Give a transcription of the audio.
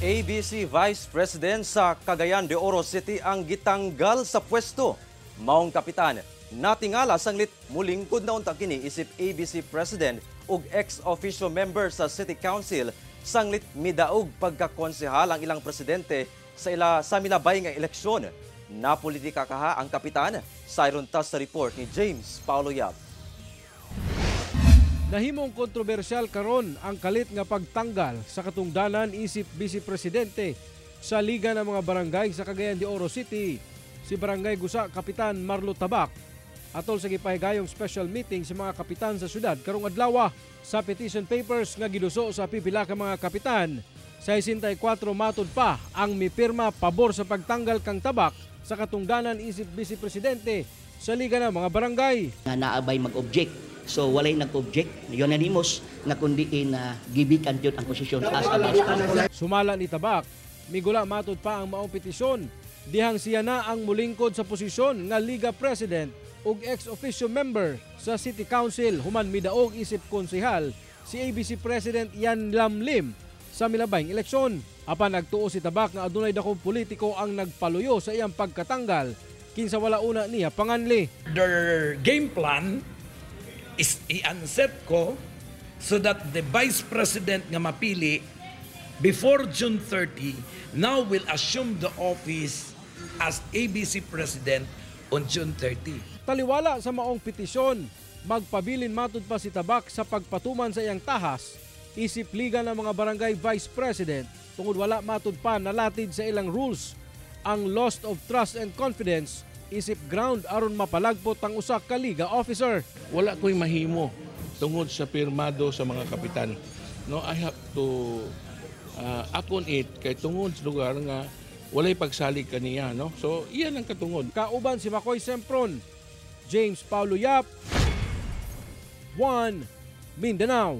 ABC Vice President sa Cagayan de Oro City ang gitanggal sa pwesto. Maong kapitan, natingala sanglit mulingkod na unta kini isip ABC President ug ex-officio member sa City Council sanglit midaog pagkakonsehal ang ilang presidente sa ila sa milabay nga eleksyon. Napolitika kaha ang kapitan? Sayron ta sa report ni James Paulo Yap. Nahimong kontrobersyal karon ang kalit nga pagtanggal sa katungdanan isip Vice Presidente sa Liga ng mga Barangay sa Cagayan de Oro City, si Barangay Gusa Kapitan Marlo Tabak. Atol sa gipahigayong special meeting sa mga kapitan sa syudad karong adlaw, sa petition papers nga giduso sa pipila ka mga kapitan, 64 matud pa ang mipirma pabor sa pagtanggal kang Tabak sa katungdanan isip Vice Presidente sa Liga ng mga Barangay. Nga naabay mag-object. So walay nag-object, unanimous nga kundi na gibikan jud ang posisyon as a vice president. Sumala ni Tabak, migula matud pa ang maong petisyon dihang siya na ang mulingkod sa posisyon nga Liga President ug ex-officio member sa City Council human midaog isip konsehal si ABC President Yan Lamlim sa milabayng eleksyon. Apan nagtuo si Tabak nga adunay dakong politiko ang nagpaluyo sa iyang pagkatanggal kinsa wala una niya panganli. Their game plan is i-unseat ko so that the vice president nga mapili before June 30 now will assume the office as ABC president on June 30. Taliwala sa maong petisyon, magpabilin matud pa si Tabak sa pagpatuman sa iyang tahas isip Liga ng mga Barangay Vice President tungod wala matud pa nalatid sa ilang rules ang loss of trust and confidence isip ground aron mapalagpot ang usa ka liga officer. Wala ko'y mahimo tungod sa pirmado sa mga kapitan. No, I have to akon it kay tungod sa lugar nga walay pagsalig kaniya, no? So, iyan ang katungod. Kauban si Makoy Sempron, James Paulo Yap, 1 Mindanao.